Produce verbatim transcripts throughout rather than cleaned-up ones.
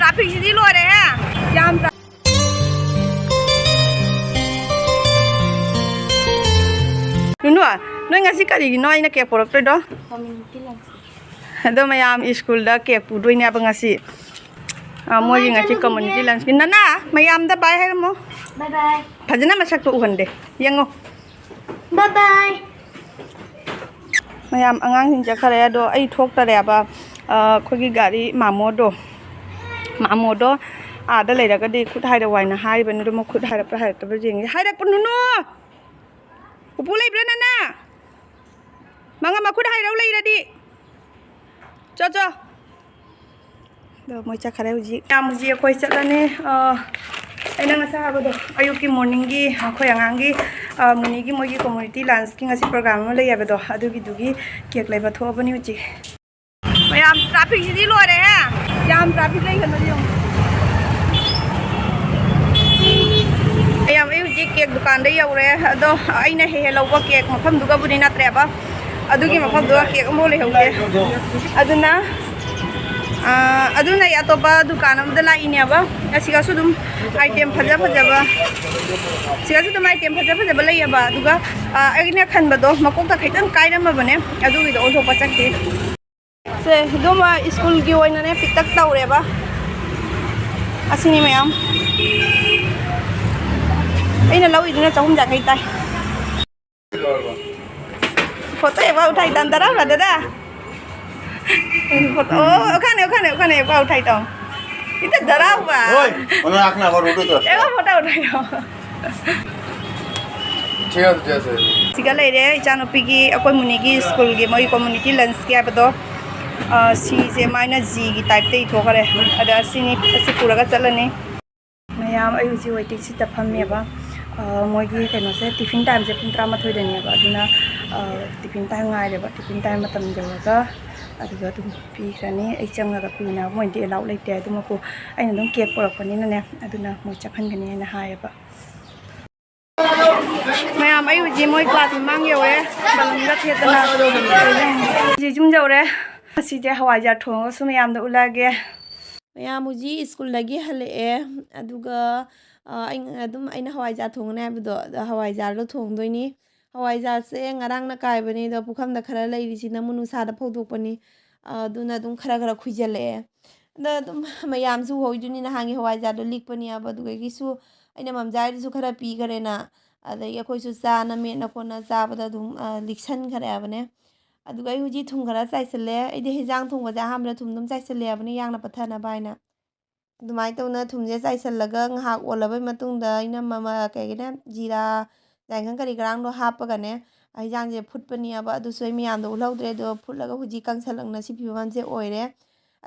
ꯇ꯭ꯔꯥꯐꯤꯛꯁꯤꯗꯤ ꯂꯣꯏꯔꯦꯍꯦ꯫ ꯌꯥꯝ ꯇ꯭ꯔꯥ- ꯅꯨꯅꯨ, ꯅꯣꯏ ꯉꯁꯤ ꯀꯔꯤꯒꯤꯅꯣ ꯑꯩꯅ ꯀꯦꯛ ꯄꯨꯔꯛꯇꯣꯏꯗꯣ? ꯑꯗꯣ ꯃꯌꯥꯝ ꯁ꯭ꯀꯨꯜꯗ ꯀꯦꯛ ꯄꯨꯗꯣꯏꯅꯦꯕ ꯉꯁꯤ꯫ ꯑ, ꯃꯣꯏꯒꯤ ꯉꯁꯤ community lunchꯀꯤ꯫ ꯅꯅꯥ, ꯃꯌꯥꯝꯗ bye ꯍꯥꯏꯔꯝꯃꯣ꯫ Bye bye꯫ ꯐꯖꯅ ꯃꯁꯛꯇꯣ ꯎꯍꯟꯗꯦ꯫ ꯌꯦꯡꯉꯣ꯫ Bye bye꯫ ꯃꯌꯥꯝ ꯑꯉꯥꯡꯁꯤꯡ ꯆꯠꯈꯔꯦ, ꯑꯗꯣ ꯑꯩ ꯊꯣꯛꯇꯔꯦꯕ꯫ ꯑ, ꯑꯩꯈꯣꯏꯒꯤ ꯒꯥꯔꯤ ꯃꯥꯃꯣꯗꯣ, ꯃꯥꯃꯣꯗꯣ ꯑꯥꯗ ꯂꯩꯔꯒꯗꯤ ꯈꯨꯠ ꯍꯥꯏꯔꯛꯑꯣ ꯍꯥꯏꯅ ꯍꯥꯏꯔꯤꯕꯅꯤ꯫ ꯑꯗꯣ ꯃꯈꯨꯠ ꯍꯥꯏꯔꯛꯄ꯭ꯔꯥ ꯍꯥꯏꯔꯛꯇꯕ꯭ꯔꯥ ꯌꯦꯡꯒꯦ꯫ ꯍꯥꯏꯔꯛꯄ ꯅꯨꯅꯨ! ꯎꯄꯨ ꯂꯩꯕ꯭ꯔꯥ ꯅꯅꯥ? ꯃꯉꯥ ꯃꯈꯨꯠ ꯍꯥꯏꯔꯧ ꯂꯩꯔꯗꯤ꯫ ꯆꯣ, ꯆꯣ꯫ ꯑꯗꯣ ꯃꯣꯏ ꯆꯠꯈꯔꯦ ꯍꯧꯖꯤꯛ꯫ ꯌꯥꯝ ꯍꯧꯖꯤꯛ ꯑꯩꯈꯣꯏ ꯆꯠꯂꯅꯤ꯫ ꯑ, ꯑꯩꯅ ꯉꯁꯥꯏ ꯍꯥꯏꯕꯗꯣ, ꯑꯌꯨꯛꯀꯤ morningꯒꯤ ꯑꯩꯈꯣꯏ ꯑꯉꯥꯡꯒꯤ, ꯑ, ꯃꯨꯅꯤꯒꯤ ꯃꯣꯏꯒꯤ community lunchꯀꯤ ꯉꯁꯤ program ꯑꯃ ꯂꯩ ꯍꯥꯏꯕꯗꯣ, ꯑꯗꯨꯒꯤꯗꯨꯒꯤ ꯀꯦꯛ ꯂꯩꯕ ꯊꯣꯛꯑꯕꯅꯤ ꯍꯧꯖꯤꯛ꯫ ꯃꯌꯥꯝ, ꯇ꯭ꯔꯥꯐꯤꯛꯁꯤꯗꯤ ꯂꯣꯏꯔꯦꯍꯦ! ꯌꯥꯝ ꯇ꯭ꯔꯥꯐꯤꯛ ꯂꯩꯒꯅꯨ ꯌꯦꯡꯉꯨ꯫ ꯃꯌꯥꯝ, ꯑꯩ ꯍꯧꯖꯤꯛ ꯀꯦꯛ ꯗꯨꯀꯥꯟꯗ ꯌꯧꯔꯦ꯫ ꯑꯗꯣ ꯑꯩꯅ ꯍꯦꯛ ꯍꯦꯛ ꯂꯧꯕ ꯀꯦꯛ ꯃꯐꯝꯗꯨꯒꯕꯨꯗꯤ ꯅꯠꯇ꯭ꯔꯦꯕ, ꯑꯗꯨꯒꯤ ꯃꯐꯝꯗꯨꯗ ꯀꯦꯛ ꯑꯃꯐꯥꯎ ꯂꯩꯍꯧꯗꯦ꯫ ꯑꯗꯨꯅ, ꯑꯥ, ꯑꯗꯨꯅ ꯑꯩ ꯑꯇꯣꯞꯄ ꯗꯨꯀꯥꯟ ꯑꯃꯗ ꯂꯥꯛꯏꯅꯦꯕ꯫ ꯑꯁꯤꯒꯁꯨ ꯑꯗꯨꯝ item ꯐꯖ ꯐꯖꯕ, ꯁꯤꯒꯁꯨ ꯑꯗꯨꯝ item ꯐꯖ ꯐꯖꯕ ꯂꯩꯌꯦꯕ꯫ ꯑꯗꯨꯒ, ꯑꯥ, ꯑꯩꯅ ꯈꯟꯕꯗꯣ ꯃꯀꯣꯛꯇ ꯈꯤꯇꯪ ꯀꯥꯏꯔꯝꯃꯕꯅꯦ, ꯑꯗꯨꯒꯤꯗꯣ ꯑꯣꯟꯊꯣꯛꯄ ꯆꯠꯈꯤ꯫ ꯁꯦ, ꯑꯗꯨꯝ ꯁ꯭ꯀꯨꯜꯒꯤ ꯑꯣꯏꯅꯅꯦ ꯄꯤꯛꯇꯛ ꯇꯧꯔꯦꯕ꯫ ꯑꯁꯤꯅꯤ ꯃꯌꯥꯝ꯫ ꯑꯩꯅ ꯂꯧꯔꯤꯗꯨꯅ ꯆꯍꯨꯝ ꯌꯥꯡꯈꯩ ꯇꯥꯏ꯫ Photo ꯍꯦꯛ ꯎꯊꯥꯏ ꯇꯥꯟ ꯇꯔꯥ ꯗꯗꯥ꯫ Photo, ꯑꯣ, ꯑꯣꯈꯥꯅꯦ, ꯑꯣꯈꯥꯅꯦ, ꯑꯣꯈꯥꯅꯦ, ꯄꯥꯎ ꯊꯥꯏ ꯇꯥꯎ꯫ ꯏꯇ ꯗꯔꯥꯎꯕ꯫ Oi, ano akna ko rudo to. A, photo ꯎꯊꯥꯏ ꯇꯥꯎ꯫ ꯁꯤꯒ ꯂꯩꯔꯦ, ꯏꯆꯥꯅꯨꯄꯤꯒꯤ, ꯑꯩꯈꯣꯏ ꯃꯨꯅꯤꯒꯤ ꯁ꯭ꯀꯨꯜꯒꯤ ꯃꯣꯏ community lunchꯀꯤ ꯍꯥꯏꯕꯗꯣ꯫ ꯑ, ꯁꯤꯁꯦ ꯃꯥꯏꯅ Gꯒꯤ typeꯇ ꯏꯊꯣꯛꯈ꯭ꯔꯦ꯫ ꯑꯗ ꯑꯁꯤꯅꯤ, ꯑꯁꯤ ꯄꯨꯔꯒ ꯆꯠꯂꯅꯤ꯫ ꯃꯌꯥꯝ, ꯑꯩ ꯍꯧꯖꯤꯛ waiting sheetꯇ ꯐꯝꯃꯦꯕ꯫ ꯑ, ꯃꯣꯏꯒꯤ ꯀꯩꯅꯣꯁꯦ, tiffin timeꯁꯦ ꯄꯨꯡ ꯇꯔꯥꯃꯥꯊꯣꯏꯗꯅꯦꯕ꯫ ꯑꯗꯨꯅ, ꯑ, tiffin time ꯉꯥꯏꯔꯦꯕ꯫ Tiffin time ꯃꯇꯝ ꯌꯧꯔꯒ ꯑꯗꯨꯗ ꯑꯗꯨꯝ ꯄꯤꯈ꯭ꯔꯅꯤ꯫ ꯑꯩ ꯆꯪꯉꯒ ꯄꯤꯅꯕ ꯃꯣꯏꯗꯤ allow ꯂꯩꯇꯦ꯫ ꯑꯗꯨꯃꯛꯄꯨ ꯑꯩꯅ ꯑꯗꯨꯝ cake ꯄꯨꯔꯛꯄꯅꯤꯅꯅꯦ, ꯑꯗꯨꯅ ꯃꯣꯏ ꯆꯪꯍꯟꯒꯅꯤ ꯍꯥꯏꯅ ꯍꯥꯏꯌꯦꯕ꯫ ꯃꯌꯥꯝ, ꯑꯩ ꯍꯧꯖꯤꯛ ꯃꯣꯏ class ꯃꯃꯥꯡ ꯌꯧꯔꯦ꯫ ꯕꯂꯨꯟꯒ ꯊꯦꯠꯇꯅ꯫ ꯍꯧꯖꯤꯛ ꯌꯨꯝ ꯌꯧꯔꯦ꯫ ꯉꯁꯤꯁꯦ ꯍꯋꯥꯏꯖꯥꯔ ꯊꯣꯡꯉꯒꯁꯨ ꯃꯌꯥꯝꯗ ꯎꯠꯂꯛꯑꯒꯦ꯫ ꯃꯌꯥꯝ ꯍꯧꯖꯤꯛ ꯁ꯭ꯀꯨꯜꯗꯒꯤ ꯍꯜꯂꯛꯑꯦ꯫ ꯑꯗꯨꯒ, ꯑ, ꯑꯩ ꯑꯗꯨꯝ ꯑꯩꯅ ꯍꯋꯥꯏꯖꯥꯔ ꯊꯣꯡꯒꯅꯤ ꯍꯥꯏꯕꯗꯣ, ꯑꯗ ꯍꯋꯥꯏꯖꯥꯔꯗꯣ ꯊꯣꯡꯗꯣꯏꯅꯤ꯫ ꯍꯋꯥꯏꯖꯥꯔꯁꯦ ꯉꯔꯥꯡꯅ ꯀꯥꯏꯕꯅꯦ, ꯑꯗꯣ ꯄꯨꯈꯝꯗ ꯈꯔ ꯂꯩꯔꯤꯁꯤꯅ ꯑꯃꯨꯛ ꯅꯨꯡꯁꯥꯗ ꯐꯧꯗꯣꯛꯄꯅꯤ꯫ ꯑ, ꯑꯗꯨꯅ ꯑꯗꯨꯝ ꯈꯔ ꯈꯔ ꯈꯨꯏꯖꯜꯂꯛꯑꯦ꯫ ꯑꯗꯣ ꯑꯗꯨꯝ ꯃꯌꯥꯝꯁꯨ ꯎꯍꯧꯗꯣꯏꯅꯤ, ꯅꯍꯥꯟꯒꯤ ꯍꯋꯥꯏꯖꯥꯔꯗꯣ ꯂꯤꯛꯄꯅꯦꯕ, ꯑꯗꯨꯗꯒꯤꯁꯨ ꯑꯩꯅ ꯃꯝꯖꯥꯏꯗꯨꯁꯨ ꯈꯔ ꯄꯤꯈꯔꯦꯅ꯫ ꯑꯗꯒꯤ ꯑꯩꯈꯣꯏꯁꯨ ꯆꯥꯅ ꯃꯦꯠꯅ ꯈꯣꯠꯅ ꯆꯥꯕꯗ ꯑꯗꯨꯝ, ꯑ, ꯂꯤꯛꯁꯟꯈꯔꯦꯕꯅꯦ꯫ ꯑꯗꯨꯒ ꯑꯩ ꯍꯧꯖꯤꯛ ꯊꯨꯝ ꯈꯔ ꯆꯥꯏꯁꯤꯜꯂꯦ꯫ ꯑꯩꯗꯤ ꯍꯦꯟꯖꯥꯡ ꯊꯣꯡꯕꯁꯦ ꯑꯍꯥꯟꯕꯗ ꯊꯨꯝ ꯑꯗꯨꯝ ꯆꯥꯏꯁꯤꯜꯂꯦꯕꯅꯦ, ꯌꯥꯡꯅ ꯄꯠꯊꯅꯕ ꯍꯥꯏꯅ꯫ ꯑꯗꯨꯃꯥꯏꯅ ꯇꯧꯅ ꯊꯨꯝꯁꯦ ꯆꯥꯏꯁꯤꯜꯂꯒ ꯉꯥꯏꯍꯥꯛ ꯑꯣꯜꯂꯕꯩ ꯃꯇꯨꯡꯗ ꯑꯩꯅ ꯃꯃ-, ꯀꯩꯒꯤꯅꯦ, ꯖꯤꯔꯥ, ꯖꯥꯏꯈꯪ ꯀꯔꯤ ꯀꯔꯥꯡꯗꯣ ꯍꯥꯞꯄꯒꯅꯦ, ꯍꯦꯟꯖꯥꯡꯁꯦ ꯐꯨꯠꯄꯅꯦꯕ꯫ ꯑꯗꯨꯁꯨ ꯑꯩ ꯃꯌꯥꯝꯗ ꯎꯠꯍꯧꯗ꯭ꯔꯦ, ꯑꯗꯣ ꯐꯨꯠꯂꯒ ꯍꯧꯖꯤꯛ ꯀꯪꯁꯜꯂꯛꯅ ꯁꯤ ꯐꯤꯕꯝꯁꯦ ꯑꯣꯏꯔꯦ꯫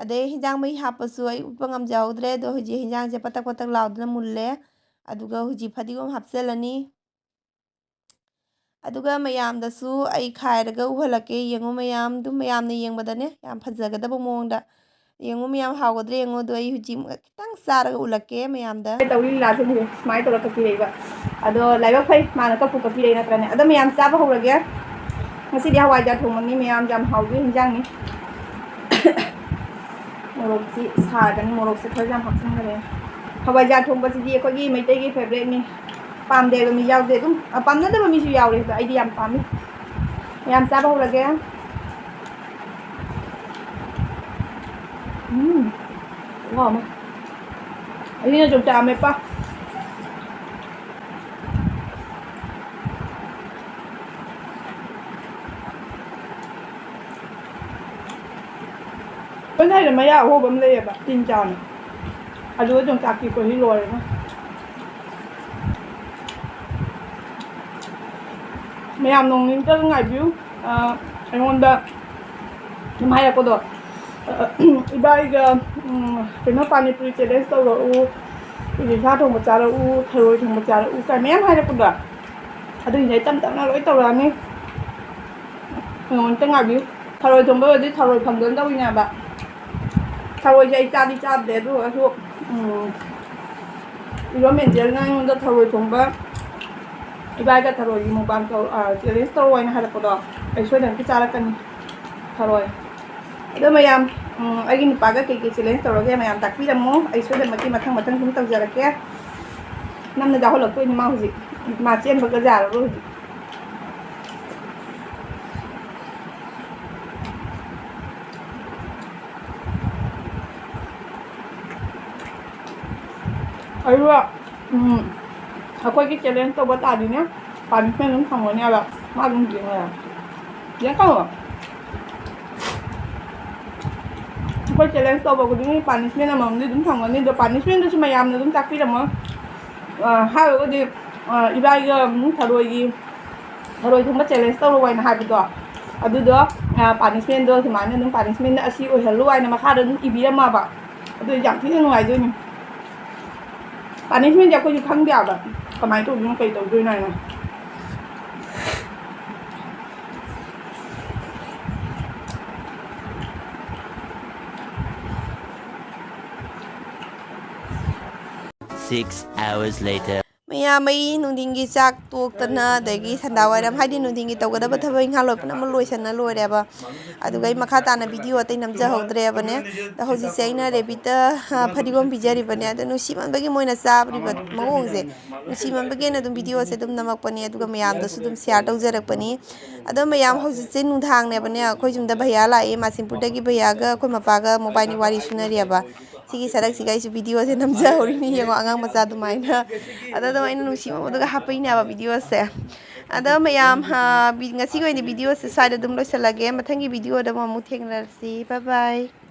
ꯑꯗꯩ ꯍꯦꯟꯖꯥꯡ ꯃꯍꯤ ꯍꯥꯞꯄꯁꯨ ꯑꯩ ꯎꯠꯄ ꯉꯝꯖꯍꯧꯗ꯭ꯔꯦ, ꯑꯗꯣ ꯍꯧꯖꯤꯛ ꯍꯦꯟꯖꯥꯡꯁꯦ ꯄꯇꯛ ꯄꯇꯛ ꯂꯥꯎꯗꯅ ꯃꯨꯜꯂꯦ꯫ ꯑꯗꯨꯒ ꯍꯧꯖꯤꯛ ꯐꯗꯤꯒꯣꯝ ꯍꯥꯞꯆꯤꯜꯂꯅꯤ꯫ ꯑꯗꯨꯒ ꯃꯌꯥꯝꯗꯁꯨ ꯑꯩ ꯈꯥꯏꯔꯒ ꯎꯍꯜꯂꯛꯀꯦ꯫ ꯌꯦꯡꯉꯨ ꯃꯌꯥꯝ, ꯑꯗꯨꯝ ꯃꯌꯥꯝꯅ ꯌꯦꯡꯕꯗꯅꯦ ꯌꯥꯝ ꯐꯖꯒꯗꯕ ꯃꯑꯣꯡꯗ꯫ ꯌꯦꯡꯉꯨ ꯃꯌꯥꯝ, ꯍꯥꯎꯒꯗ꯭ꯔꯥ ꯌꯦꯡꯉꯨ꯫ ꯑꯗꯣ ꯑꯩ ꯍꯧꯖꯤꯛ ꯈꯤꯇꯪ ꯆꯥꯔꯒ ꯎꯠꯂꯛꯀꯦ ꯃꯌꯥꯝꯗ꯫ ꯇꯧꯔꯤ ꯂꯤꯂꯥꯁꯦ ꯍꯧꯖꯤꯛ ꯁꯨꯃꯥꯏꯅ ꯇꯧꯔꯒ ꯀꯛꯄꯤꯔꯛꯏꯕ꯫ ꯑꯗꯣ ꯂꯥꯏꯕꯛ ꯐꯩ, ꯃꯥꯅ ꯀꯛꯄꯨ ꯀꯛꯄꯤꯔꯛꯏ ꯅꯠꯇ꯭ꯔꯅꯦ꯫ ꯑꯗꯣ ꯃꯌꯥꯝ ꯆꯥꯕ ꯍꯧꯔꯒꯦ꯫ ꯉꯁꯤꯗꯤ ꯍꯋꯥꯏꯖꯥꯔ ꯊꯣꯡꯕꯅꯤ ꯃꯌꯥꯝ, ꯌꯥꯝ ꯍꯥꯎꯗꯣꯏ ꯍꯤꯟꯖꯥꯡꯅꯤ꯫ ꯃꯣꯔꯣꯛꯁꯤ ꯁꯥꯒꯅꯤ, ꯃꯣꯔꯣꯛꯁꯦ ꯈꯔ ꯌꯥꯝ ꯍꯥꯞꯆꯤꯟꯈ꯭ꯔꯦ꯫ ꯍꯋꯥꯏꯖꯥꯔ ꯊꯣꯡꯕꯁꯤꯗꯤ ꯑꯩꯈꯣꯏꯒꯤ ꯃꯩꯇꯩꯒꯤ ꯐꯦꯕꯔꯦꯠꯅꯤ꯫ ꯄꯥꯝꯗꯦ ꯍꯥꯏꯕ ꯃꯤ ꯌꯥꯎꯗꯦ, ꯑꯗꯨꯝ, ꯑ, ꯄꯥꯝꯅꯗꯕ ꯃꯤꯁꯨ ꯌꯥꯎꯔꯦ, ꯑꯗꯣ ꯑꯩꯗꯤ ꯌꯥꯝ ꯄꯥꯝꯃꯤ꯫ ꯃꯌꯥꯝ ꯆꯥꯕ ꯍꯧꯔꯒꯦ꯫ ꯎꯝ, ꯈꯨꯍꯥꯎ ꯑꯃ꯫ ꯑꯩꯅ ꯌꯣꯡꯆꯥꯛ ꯑꯃꯦꯠꯄ꯫ ꯑꯩꯈꯣꯏ ꯁ꯭ꯋꯥꯏꯗ ꯃꯌꯥ ꯑꯍꯣꯕ ꯑꯃ ꯂꯩꯌꯦꯕ, ꯇꯤꯟ ꯆꯥꯅ꯫ ꯑꯗꯨꯒ ꯌꯣꯡꯆꯥꯛꯀꯤ ꯈꯣꯏꯍꯤ ꯂꯣꯏꯔꯦ꯫ ꯃꯌꯥꯝ ꯅꯣꯡ ꯅꯤꯅꯤꯇꯪ ꯉꯥꯏꯕꯤꯌꯨ꯫ ꯑ, ꯑꯩꯉꯣꯟꯗ ꯑꯗꯨꯝ ꯍꯥꯏꯔꯛꯄꯗꯣ, ꯑ, ꯏꯕꯥꯏꯒ, ꯎꯝ, ꯀꯩꯅꯣ, ꯄꯥꯅꯤꯄꯨꯔꯤ ꯆꯦꯂꯦꯟꯖ ꯇꯧꯔꯛꯎ, ꯏꯂꯤꯁꯥ ꯊꯣꯡꯕ ꯆꯥꯔꯛꯎ, ꯊꯔꯣꯏ ꯊꯣꯡꯕ ꯆꯥꯔꯛꯎ ꯀꯥꯏ ꯃꯌꯥꯝ ꯍꯥꯏꯔꯛꯄꯗꯣ, ꯑꯗꯨꯒꯤꯗꯤ ꯑꯩ ꯇꯞ ꯇꯞꯅ ꯂꯣꯏ ꯇꯧꯔꯛꯑꯅꯤ꯫ ꯅꯣꯡ ꯅꯤꯅꯤꯇꯪ ꯉꯥꯏꯕꯤꯌꯨ꯫ ꯊꯔꯣꯏ ꯊꯣꯡꯕ ꯑꯣꯏꯔꯗꯤ ꯊꯔꯣꯏ ꯐꯪꯗꯅ ꯇꯧꯔꯤꯅꯦꯕ꯫ ꯊꯔꯣꯏꯁꯦ ꯑꯩ ꯆꯥꯗꯤ ꯆꯥꯗꯦ, ꯑꯗꯨ ꯑꯣꯏꯔꯁꯨ, ꯎꯝ, ꯏꯔꯣꯝ ꯑꯦꯟꯖꯦꯜꯅ ꯑꯩꯉꯣꯟꯗ ꯊꯔꯣꯏ ꯊꯣꯡꯕ ꯏꯕꯥꯏꯒ ꯊꯔꯣꯏꯒꯤ ꯃꯨꯛꯕꯥꯡ ꯇꯧ-, ꯑ, ꯆꯦꯂꯦꯟꯖ ꯇꯧꯔꯣ ꯍꯥꯏꯅ ꯍꯥꯏꯔꯛꯄꯗꯣ, ꯑꯩ ꯁꯣꯏꯗꯅ ꯆꯥꯔꯛꯀꯅꯤ ꯊꯔꯣꯏ꯫ ꯑꯗꯣ ꯃꯌꯥꯝ, ꯎꯝ, ꯑꯩꯒꯤ ꯅꯨꯄꯥꯒ ꯀꯩꯀꯩ ꯆꯦꯂꯦꯟꯖ ꯇꯧꯔꯒꯦ ꯃꯌꯥꯝ ꯇꯥꯛꯄꯤꯔꯝꯃꯣ꯫ ꯑꯩ ꯁꯣꯏꯗꯅꯃꯛꯀꯤ ꯃꯊꯪ ꯃꯊꯪ ꯁꯨꯝ ꯇꯧꯖꯔꯛꯀꯦ꯫ ꯅꯝꯅ ꯌꯥꯎꯍꯜꯂꯛꯇꯣꯏꯅꯤ ꯃꯥ ꯍꯧꯖꯤꯛ꯫ ꯃꯥ ꯆꯦꯟꯕꯒ ꯌꯥꯔꯔꯣꯏ ꯍꯧꯖꯤꯛ꯫ ꯑꯗꯨꯒ, ꯎꯝ, ꯑꯩꯈꯣꯏꯒꯤ ꯆꯦꯂꯦꯟꯖ ꯇꯧꯕ ꯇꯥꯔꯗꯤꯅꯦ, ꯄꯥꯅꯤꯁꯃꯦꯟ ꯑꯗꯨꯝ ꯐꯪꯒꯅꯦꯕ꯫ ꯃꯥ ꯑꯗꯨꯝ ꯌꯦꯡꯉ ꯂꯩꯔꯦ꯫ ꯌꯦꯡꯉꯣ꯫ ꯑꯩꯈꯣꯏ ꯆꯦꯂꯦꯟꯖ ꯇꯧꯕ ꯈꯨꯗꯤꯡꯒꯤ ꯄꯥꯅꯤꯁꯃꯦꯟ ꯑꯃꯃꯝꯗꯤ ꯑꯗꯨꯝ ꯐꯪꯒꯅꯤ꯫ ꯑꯗꯣ ꯄꯥꯅꯤꯁꯃꯦꯟꯗꯨꯁꯨ ꯃꯌꯥꯝꯅ ꯑꯗꯨꯝ ꯇꯥꯛꯄꯤꯔꯝꯃꯣ꯫ ꯑ, ꯍꯥꯏꯔꯒꯗꯤ, ꯑ, ꯏꯕꯥꯏꯒ, ꯎꯝ, ꯊꯔꯣꯏꯒꯤ, ꯊꯔꯣꯏ ꯊꯣꯡꯕ ꯆꯦꯂꯦꯟꯖ ꯇꯧꯔꯣ ꯍꯥꯏꯅ ꯍꯥꯏꯕꯗꯣ, ꯑꯗꯨꯗꯣ, ꯑ, ꯄꯥꯅꯤꯁꯃꯦꯟꯗꯣ ꯁꯨꯃꯥꯏꯅ ꯑꯗꯨꯝ ꯄꯥꯅꯤꯁꯃꯦꯟ ꯑꯁꯤ ꯑꯣꯏꯍꯜꯂꯨ ꯍꯥꯏꯅ ꯃꯈꯥꯗ ꯑꯗꯨꯝ ꯏꯕꯤꯔꯝꯃꯕ꯫ ꯑꯗꯨ ꯌꯥꯝ ꯊꯤꯅ ꯅꯨꯡꯉꯥꯏꯗꯣꯏꯅꯤ꯫ ꯄꯥꯅꯤꯁꯃꯦꯟꯁꯦ ꯑꯩꯈꯣꯏꯁꯨ ꯈꯪꯗꯦ ꯍꯥꯏꯕ, ꯀꯃꯥꯏꯅ ꯇꯧꯗꯣꯏꯅꯣ, ꯀꯩ ꯇꯧꯗꯣꯏꯅꯣ ꯍꯥꯏꯅ꯫ Six hours later. ꯃꯌꯥꯝ, ꯑꯩ ꯅꯨꯡꯊꯤꯟꯒꯤ ꯆꯥꯛ ꯇꯣꯛꯇꯅ, ꯑꯗꯒꯤ ꯁꯟꯗꯥ ꯋꯥꯏꯔꯝ, ꯍꯥꯏꯗꯤ ꯅꯨꯡꯊꯤꯟꯒꯤ ꯇꯧꯒꯗꯕ ꯊꯕꯛ ꯏꯪꯈꯥꯡ ꯂꯣꯏ ꯄꯨꯝꯅꯃꯛ ꯂꯣꯏꯁꯟꯅ ꯂꯣꯏꯔꯦꯕ꯫ ꯑꯗꯨꯒ ꯑꯩ ꯃꯈꯥ ꯇꯥꯅ ꯚꯤꯗꯤꯑꯣ ꯑꯇꯩ ꯅꯝꯖꯍꯧꯗ꯭ꯔꯦꯕꯅꯦ꯫ ꯑꯗꯣ ꯍꯧꯖꯤꯛꯁꯦ ꯑꯩꯅ ꯔꯦꯕꯤꯠꯇ, ꯑ, ꯐꯗꯤꯒꯣꯝ ꯄꯤꯖꯔꯤꯕꯅꯦ꯫ ꯑꯗꯣ ꯅꯨꯡꯁꯤꯃꯟꯕꯒꯤ ꯃꯣꯏꯅ ꯆꯥꯕ꯭ꯔꯤꯕ ꯃꯑꯣꯡꯁꯦ, ꯅꯨꯡꯁꯤꯃꯟꯕꯒꯤ ꯑꯩꯅ ꯑꯗꯨꯝ ꯚꯤꯗꯤꯑꯣꯁꯦ ꯑꯗꯨꯝ ꯅꯝꯃꯛꯄꯅꯦ, ꯑꯗꯨꯒ ꯃꯌꯥꯝꯗꯁꯨ ꯑꯗꯨꯝ ꯁꯤꯌꯥꯔ ꯇꯧꯖꯔꯛꯄꯅꯤ꯫ ꯑꯗꯣ ꯃꯌꯥꯝ, ꯍꯧꯖꯤꯛꯁꯦ ꯅꯨꯡꯗꯥꯡꯅꯦꯕꯅꯦ, ꯑꯩꯈꯣꯏ ꯌꯨꯝꯗ ꯚꯩꯌꯥ ꯂꯥꯛꯑꯦ, ꯃꯥꯁꯤꯝꯄꯨꯔꯗꯒꯤ ꯚꯩꯌꯥꯒ ꯑꯩꯈꯣꯏ ꯃꯄꯥꯒ ꯃꯣꯕꯥꯏꯜꯒꯤ ꯋꯥꯔꯤ ꯁꯨꯅꯔꯤꯑꯕ꯫ ꯁꯤꯒꯤ ꯁꯔꯛꯁꯤꯒ ꯑꯩꯁꯨ ꯚꯤꯗꯤꯑꯣꯁꯦ ꯅꯝꯖꯍꯧꯔꯤꯅꯤ꯫ ꯌꯦꯡꯉꯣ, ꯑꯉꯥꯡ ꯃꯆꯥ ꯑꯗꯨꯃꯥꯏꯅ꯫ ꯑꯗꯣ ꯑꯗꯨꯝ ꯑꯩꯅ ꯅꯨꯡꯁꯤꯃꯟꯕꯗꯨꯒ ꯍꯥꯞꯄꯛꯏꯅꯦꯕ ꯚꯤꯗꯤꯑꯣꯁꯦ꯫ ꯑꯗꯣ ꯃꯌꯥꯝ, ꯑ, ꯚꯤ-, ꯉꯁꯤꯒꯤ ꯑꯣꯏꯅ ꯚꯤꯗꯤꯑꯣꯁꯦ ꯁ꯭ꯋꯥꯏꯗ ꯑꯗꯨꯝ ꯂꯣꯏꯁꯤꯜꯂꯒꯦ꯫ ꯃꯊꯪꯒꯤ ꯚꯤꯗꯤꯑꯣꯗ ꯑꯃꯨꯛ, ꯑꯃꯨꯛ ꯊꯦꯡꯅꯔꯁꯤ꯫ Bye bye꯫